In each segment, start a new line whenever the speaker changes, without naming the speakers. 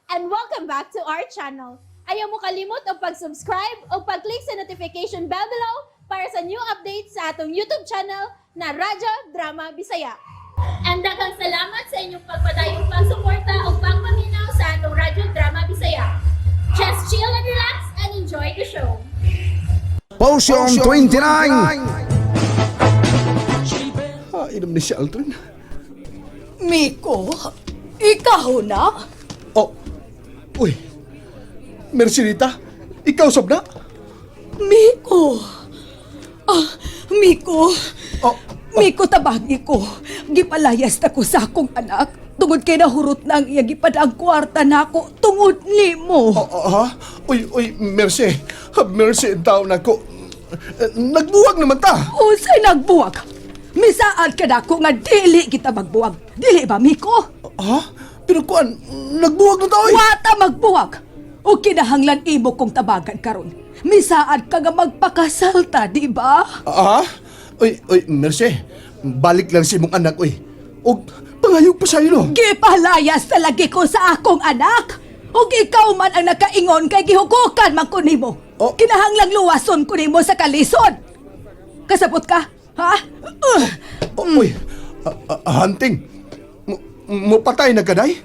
And welcome back to our channel. Ayaw mo kalimot og pag-subscribe o pag-click sa notification bell below para sa new updates sa atong YouTube channel na Radyo Drama Bisaya. And daghang salamat sa inyong pagpadayong pagsuporta o pagpaminaw sa atong Radyo Drama Bisaya. Just chill and relax and enjoy the show.
Potion 29!
Ha, inom ni si Aldrin.
Miko, ikaw na?
Oh, uy. Mercinita, ikaw sob na?
Miko! Ah, Miko!
Oh,
Miko, tabagi ko. Gipalayas na ko sa akong anak. Tungod kay nahurot na ang iya gipada ang kwarta nako tungod nimo.
Oh, oh, ha? Uy, uy, Mercy. Have mercy in taon ako. Eh, nagbuwag naman ta.
Unsay nagbuwag? Misaad ka nako nga dili kita magbuwag. Dili ba, Miko?
Ha? Pero kuan, nagbuwag na ta, oy.
Wata magbuwag. O kinahanglan imo kong tabagan karon. Misaad ka nga magpakasal ta, di ba?
Ha? Uy, uy, Mercy. Balik lang si imong anak, uy. Og pangayog pa sa'yo, no?
Gipalayas talagi ko sa akong anak. Ug ikaw man ang nakaingon kay gihugukan man ko nimo.
Oh.
Kinahanglang luwason ko nimo sa kalisod. Kasabot ka? Ha?
Oh, uy, ah, ah, hunting. Mo patay na kaday?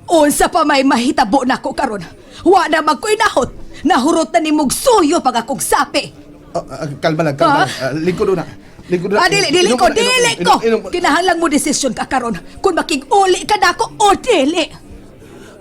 Unsa pa may mahitabo nako karon. Wa na magkuinahot. Nahurot na nimog suyo pag akong sapi.
Ah, ah, kalma lang, kalma
Ha?
lang. Ah, lingkod na. Lingkod na.
Ah, dili, dili
Inom
ko,
mo na, inom,
dili
inom,
ko.
inom, inom.
Kinahanglang mo desisyon ka karon kung makig-uli ka nako o dili.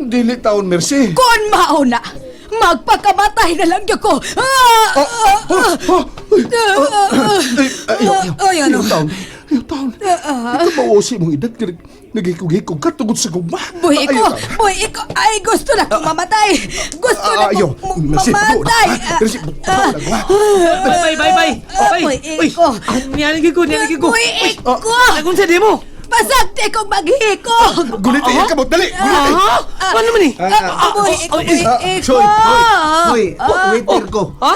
Dili taon, Mercy.
Kung mauna, magpakamatay na lang gyud ko. Ah!
Oh, oh, oh, uy, oh, ay, ayaw, ayaw.
Ay, ano?
Ayaw taon, ayaw taon. Ikaw mauusi mong edad, nagikugikog ka tungod sa gugma.
Buhi ko!
Ayaw taon.
Buhi ko! Ay, gusto na kong mamatay! Gusto na
Ah, ayaw.
kong
Mercy,
mamatay!
buo na. Mercy, buo na.
Bye, bye, bye, bye.
Buhi
Uy,
ko!
ah, niyanigi ko, niyanigi ko.
Buhi ko!
Nagun sa demo.
Pasagti kong maghikog!
Guliti, oh, kamot, dali, guliti.
Ha? Ano man eh?
Ah, Buhi ko! Buhi ko!
Hoy, hoy, hoy, waiter ko.
Ha?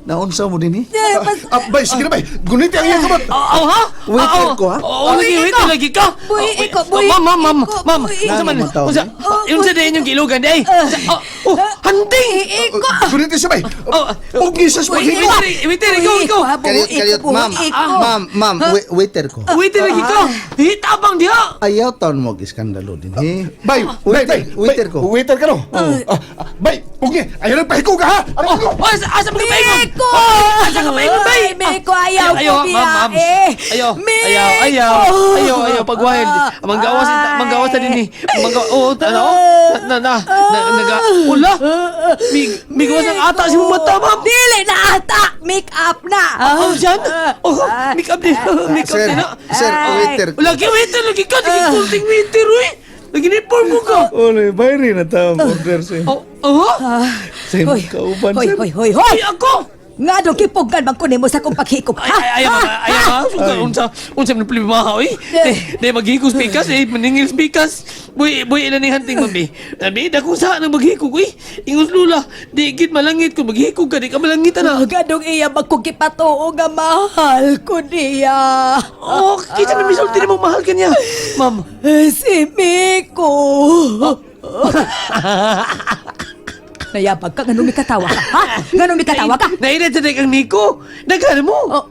Naunsa mo din eh?
Eh,
Ah, bay, sige na, bay. Guliti ang iyang kamot.
Oh, ha?
Waiter ko, ha?
Oo, lagi,
Buhi
waiter
ko.
lagi ka.
Buhi
Oh,
ko,
oh,
buhi
Ma'am, ma'am, ma'am,
ko,
ma'am.
buhi
Unsa man?
ko. Ano man
Unsa?
Oh,
Unsa
buhi
din inyong gilugan day? Oh, oh, handing.
Buhi ko!
Guliti siya, bay.
Oh,
Pugni siya sa
Buhi
paghikog.
ko!
Waiter, waiter, ikaw,
Buhi
ikaw.
ko, ha? Buhi
Kalyot,
ko,
kalyot, ma'am.
buhi ko.
Ma'am, ma'am, waiter ko.
Waiter lagi ka. Eh, tabang diha.
Ayaw taon mo iskandalo din. Eh.
Bay, bay, bay.
Waiter
bay,
ko.
Waiter ka, no? Ah, ah, bay, pugni. Ayaw na, pahikog ka, ha? Aray
Oh,
ko.
oh, asa asa mga paingon?
Miko!
Asa ka paingon, bay?
Ay, Miko, ayaw ko
Ayaw, ma'am, ma'am.
biyae.
Ayaw,
Miko!
ayaw, ayaw, ayaw, ayaw, pagwahil. Manggawas, manggawas na din eh. Manggawas, oo, ano? Na, na, na, naga, ula. Migawas ang ata si mata, ma'am.
Dili na ata! Make up na!
Oh, dyan? Oh, make up din. Make up
Sir,
din. Ah.
sir, waiter ko.
Lagi waiter, lagi ka. Lagi kulting waiter, uy. Lagi ni form mo ka.
Ole, bayri na ta ang order sir.
Oh, oh?
Sa imong kauban,
Hoy,
sir.
hoy, hoy, hoy!
Ay, ako!
Nga dong kipuggan man ko nimo sa akong paghikog,
Ay,
ha?
ay, ayaw,
Ha?
ma'am, ayaw, ma'am. Unsa, unsa, unsa man problema, oy. Di, di, maghikog pikas, eh, maningil pikas. Buy, buy, ilan ni hunting, ma'am, eh. Sabi, dako sa nang maghikog, uy. Ingos lula, di gid malangit kung maghikog ka, di ka malangit na.
Nga dong iya magkukipatuo nga mahal ko niya.
Oh, kita may misulti na mo, mahal ka niya. Ma'am,
Eh, si Miko. Nayabag ka, nga nung mikatawa ka, ha? Nga nung mikatawa ka?
Nainat sa kang Nico. Nagkano mo?
Oh,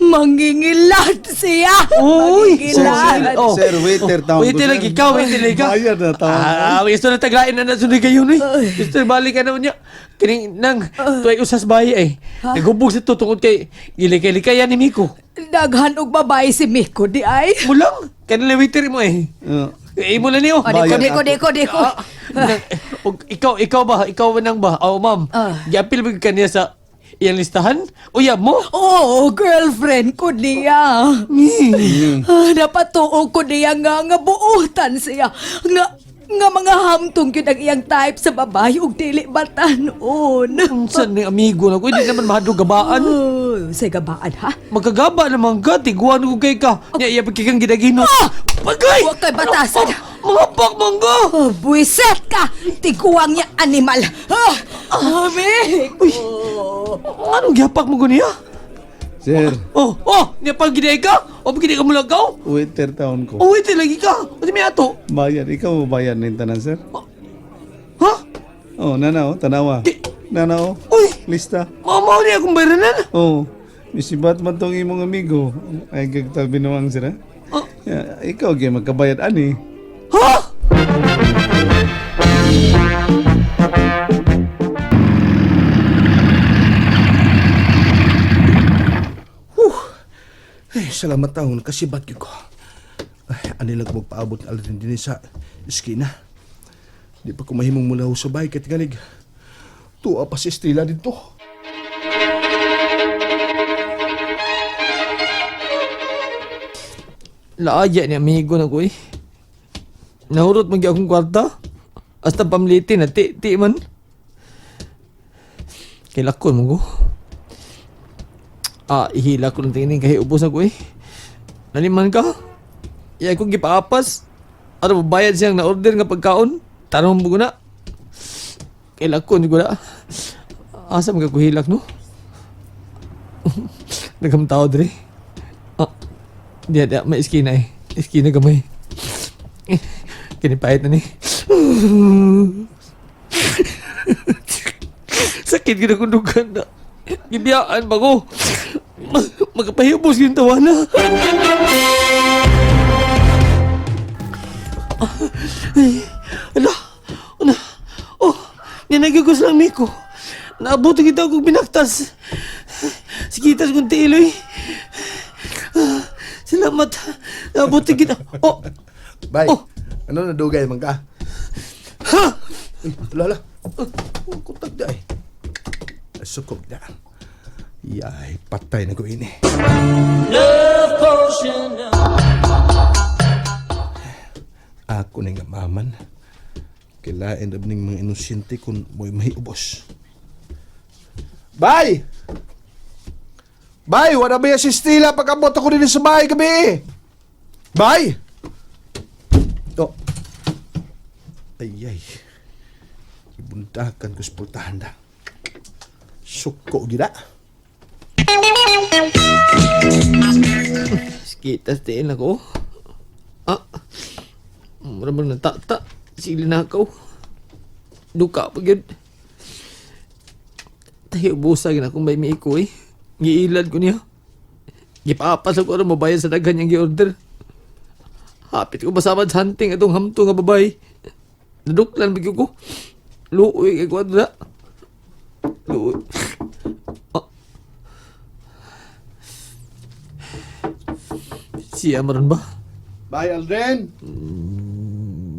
mangingilad siya.
Uy!
Sir,
Mangingilad.
sir, sir, waiter taon ko,
Waiter
sir.
lagi ka, waiter lagi ka.
Bayad na taon.
Ah, gusto na taglain na nasunod kayo ni. Gusto na balik ka na niya. Kining nang tuway usas bahay eh. Nagubog sa to tungod kay gilikay-likayan ni Miko.
Daghan og babae si Miko di ay.
Mulang, kanila waiter mo eh. Eh, mo lang niyo.
Oh, diko, diko, diko, diko.
Ah, og ikaw, ikaw ba? Ikaw ba nang ba? Oh, ma'am.
Ah.
Giapil ba ka niya sa iyang listahan? Uyab mo?
Oo, girlfriend ko niya. Ah, napatuo ko niya nga nga buutan siya. Nga nga mga hamtong yun ang iyang type sa babae ug dili batanon.
Unsa ni amigo na ko, hindi naman mahadlok gabaan.
Oh, sa gabaan ha?
Magkagaba naman ka, tiguan ko kay ka. Nya iya pagkikang kang gidagino.
Ah!
Pagay!
Wa kay batasan.
Ano, mga pak mangga!
Oh, buwiset ka! Tiguang niya animal! Ah, Amigo!
Uy! Anong gihapak mo niya?
Sir,
Oh, oh, niya pag gid ka? O gid ka mulagaw?
waiter taon ko.
Oh, wait lagi ka. Unsa may ato?
Bayad, ikaw mo bayad ning tanan, sir?
Ha?
Oh, nana oh, tanawa.
Di-
Nana oh.
Uy,
Lista.
mao niya akong bayranan.
Oh, misibat man tong imong amigo. Ay gagtabinuang sir, ha?
Oh.
Ya, ikaw gyud magkabayad ani.
Ha?
Ay, salamat taon kasi ba't ko. Ay, ani lang ko magpaabot ng Aldrin din sa eskina. Di pa ko mahimong mula sa bahay kahit ganig. Tuwa pa si Estela dito.
Laaya ni amigo na ko eh. Nahurot man gyud akong kwarta. Hasta pamlitin na ti ti man. Kay lakon mo ko. Ah, ihila ko lang tingin kay ubos ako eh. Naliman ka. Iya ko gipaapas. Ano bayad siyang na-order nga pagkaon? Tanong mo ko na. Kay lakon ko na. Asa man ka ko hilak no? Nagam tao dre. Ah, diya, diya, may iskina eh. Iskina gamay. Kinipahit na ni. Sakit gina kong dugan na. Gibiyaan ba ko? Magpahibos yung tawa na. Ay, ala, una, oh, ninagigos lang Miko. Naabot kita akong binaktas. Sigitas kong tiiloy. Salamat. Naabot kita. Oh,
Bay,
Oh.
ano nadugay man ka?
ha!
Uy, ala, ala. Oh, kutag da eh. Sukog da. Yay, patay na ko ini. Ako ni nga maman. Kilain rab ning mga inosente kung mo'y mahiubos. Bay! Bay, wala ba yung si Stila pag-abot ako din sa bahay gabi eh? Bay! Oh. Ay, ay. Ibuntakan ko sa pultahan da. Suko gida.
Sigitas tiil ako. Ah, mura bang natata. Sige na ako. Duka pa gyud. Tayo busa gina akong may miiko eh. Giilad ko niya. Gipaapas ako aron mabayad sa daghan niyang gi-order. Hapit ko basabad sa hunting atong hamto nga babae. Naduklan ba gyud ko. Luoy kay ko adra. Luoy. Ah. Siya maron ba?
Bay, Aldrin!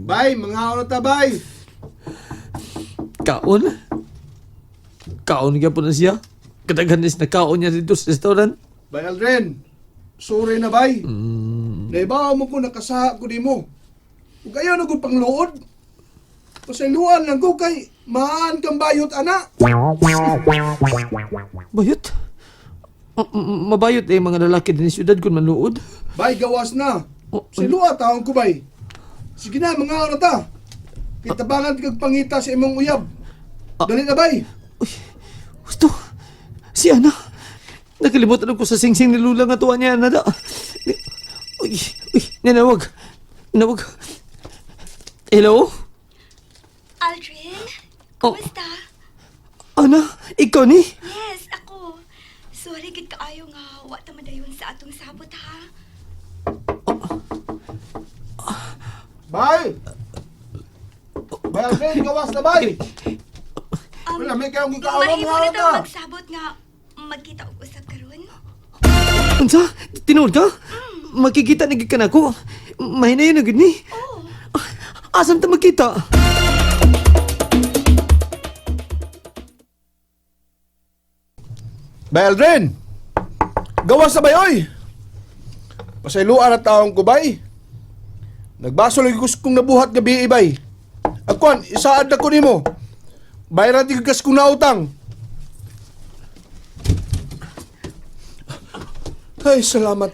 Bay, mga na ta, bay!
Kaon? Kaon gyapon na siya. Kadaghan is nakaon niya dito sa restaurant.
Bay, Aldrin! Sorry na, bay. Naibaw mo ko nakasaha ko di mo. Ug ayaw na ko pangluod. Pasayloan lang ko kay maan kang bayot, ana.
Bayot? Mabayot eh mga lalaki din sa syudad kung manuod.
Bay, gawas na.
Oh,
Silua taon ko, bay. Sige na, mga na ta. Kitabangan kag pangita sa imong uyab. Dali na, bay.
Uy, gusto. Si Ana. Nakalimutan ko sa singsing ni Lula nga tuwa niya, Ana da. Uy, uy, nanawag. Nanawag. Hello?
Aldrin?
Oh.
Kumusta?
Ana, ikaw ni?
Yes, ako. Sorry gid kaayo nga wa ta madayon sa atong sabot ha.
Bay! Bay, Aldrin, gawas na, bay! Wala, may kayong gikaon,
Mahimo
mga
na
na.
ta magsabot nga magkita og usab karon.
Unsa? Tinuod ka? Makikita na gid ka na ako. Mahinayon na gid ni.
Oh,
Asan ta magkita?
Bay, Aldrin! Gawas na bay, oy! Pasayloan na taong ko, bay. Nagbaso lagi ko kong nabuhat gabi, bay. Agkuan, isaad na ko nimo. Bayaran ti gas kong nautang. Ay, salamat.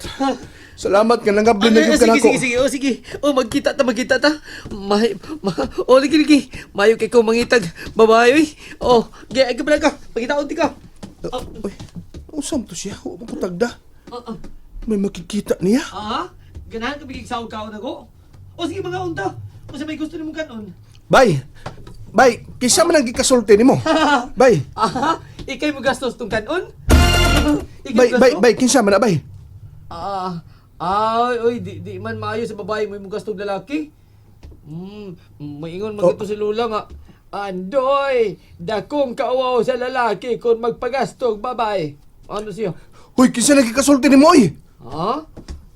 Salamat nga nangabli na
Ano,
yung
sige,
kanako.
sige, sige, oh, sige. Oh, magkita ta, magkita ta. May, ma, oh, lagi, lagi. Mayo kay ko mangitag. Babae, oy. Oh, gaya, ka pala ka. Magkita, unti ka.
Uy. Usam to siya, wa man ko tagda. May makikita niya.
Ah, ganahan ka bigig sahog kaon ako? O sige mga unta, unsa may gusto nimong kanon?
Bay! Bay, kinsa man ang gikasulti nimo? Bay,
Aha, ikay mo gastos tong kanon? Ikay
bay,
mo
bay,
gasto?
bay, kinsa man na bay?
Ah, ay, oy, di man maayo sa babae mo imong gastong lalaki. Maingon man
Oh.
gito si Lula nga. Andoy, dakong kaawaw sa lalaki kung magpagastog babae. Ano siya?
Hoy, kinsa nang gikasulti nimo oy?
Ha?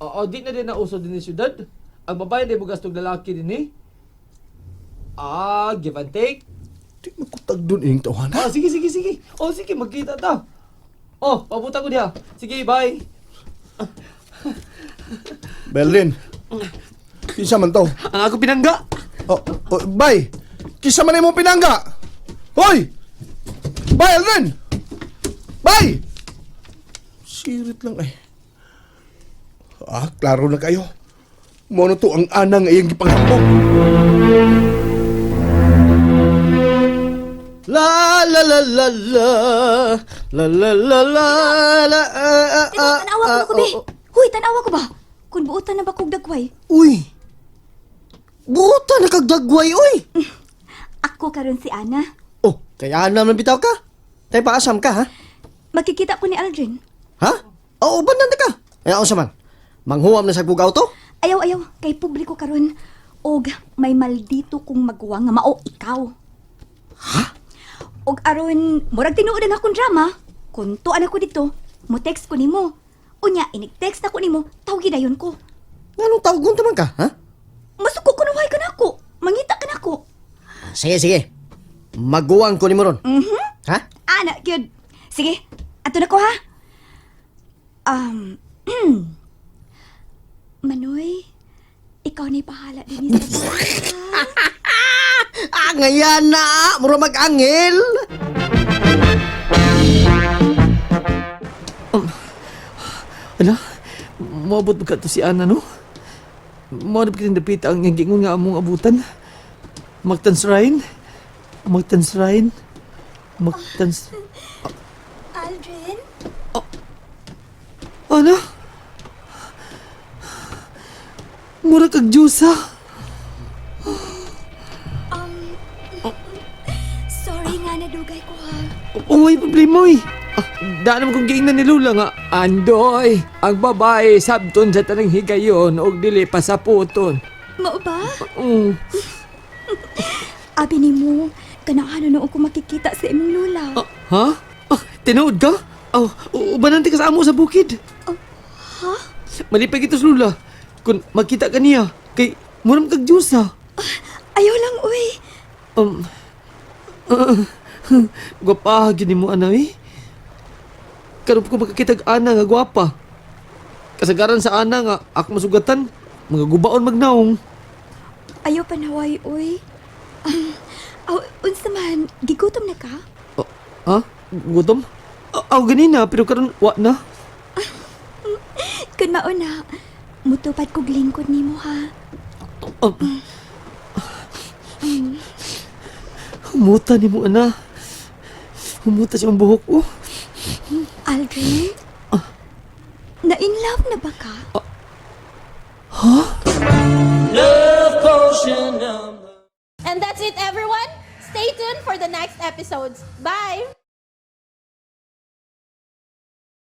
Oo, di na din nauso din ni syudad. Ang babae di mo gastong lalaki din eh. Ah, give and take.
Di man ko tagdon ining tawhana.
Ah, sige, sige, sige. Oh, sige, magkita ta. Oh, pabuta ko diha. Sige, bye.
Berlin. Kinsa man to?
Ang ako pinangga.
Oh, oh, bay. Kinsa man imong pinangga? Hoy! Bay, Alvin! Bay! Sirit lang ay. Ah, klaro na kayo. Mono to ang anang iyang gipanghambog.
La la la la la la la la la la ah, ah,
Tinaw,
ah,
tanawa ko
ah,
na ko, be.
oh, oh.
Huy, tanawa ko ba? Kung buotan na ba kog dagway?
Uy! Buta na kag dagway oy.
Ako karon si Ana.
Oh, kaya naman bitaw ka. Tay paasam ka ha?
Makikita ko ni Aldrin.
Ha? Oo, bandan na ka. Ay, unsa man? Manghuam na sa bugaw to?
Ayaw, ayaw, kay publiko karon. Og may maldito kong maguwa nga mao ikaw. Ha? Og aron murag tinuod ang akong drama. Kuntuan ako dito, mo text ko nimo. Unya, inig-text ako nimo, tawgi dayon ko.
Nganong tawgon ta man ka, ha?
Masuko ko nuhay ka nako. Mangita ka nako.
Sige, sige. Maguwang ko nimo ron. Ha?
Ana, gyud. Sige, ato na ko ha. Manoy, ikaw na bahala din sa
Ah, ngayan na! Mura mag-angel!
Ala, moabot ba ka to si Ana, no? Moabot ka dapit ang iyang gingon nga among abutan. Magtansrain. Magtansrain. Magtans...
Aldrin?
Ana? Mura kag Diyosa.
Sorry nga nadugay ko ha.
Uy, problema eh. Ah, daan naman kong giingnan ni Lula nga. Andoy, ang babae sabton sa tanang higayon og dili pasaputon.
Mao ba?
Mm.
Abi nimo, ganahan na noon ko makikita sa imong lola.
Ah, ha? Ah, tinuod ka? Oh, ubanan ka sa amo sa bukid.
Oh, ha?
Malipay kita sa Lula. Kung magkita ka niya, kay murang kag Diyosa.
Ayaw lang, uy.
Gwapa, gini mo, ana, eh. Karon ko makakita og ana nga gwapa. Kasagaran sa ana nga ako masugatan, mga gubaon magnaong.
Ayaw panaway, uy. Aw, unsa man, gigutom na ka?
Oh, ha? Gutom? Aw, ganina, pero karon wa na.
Kun mao na, mutupad kog lingkod nimo ha.
Humuta ni mo, ana. Humuta siya ang buhok, oh.
Aldrin? Na in love na ba ka?
And that's it, everyone. Stay tuned for the next episodes. Bye!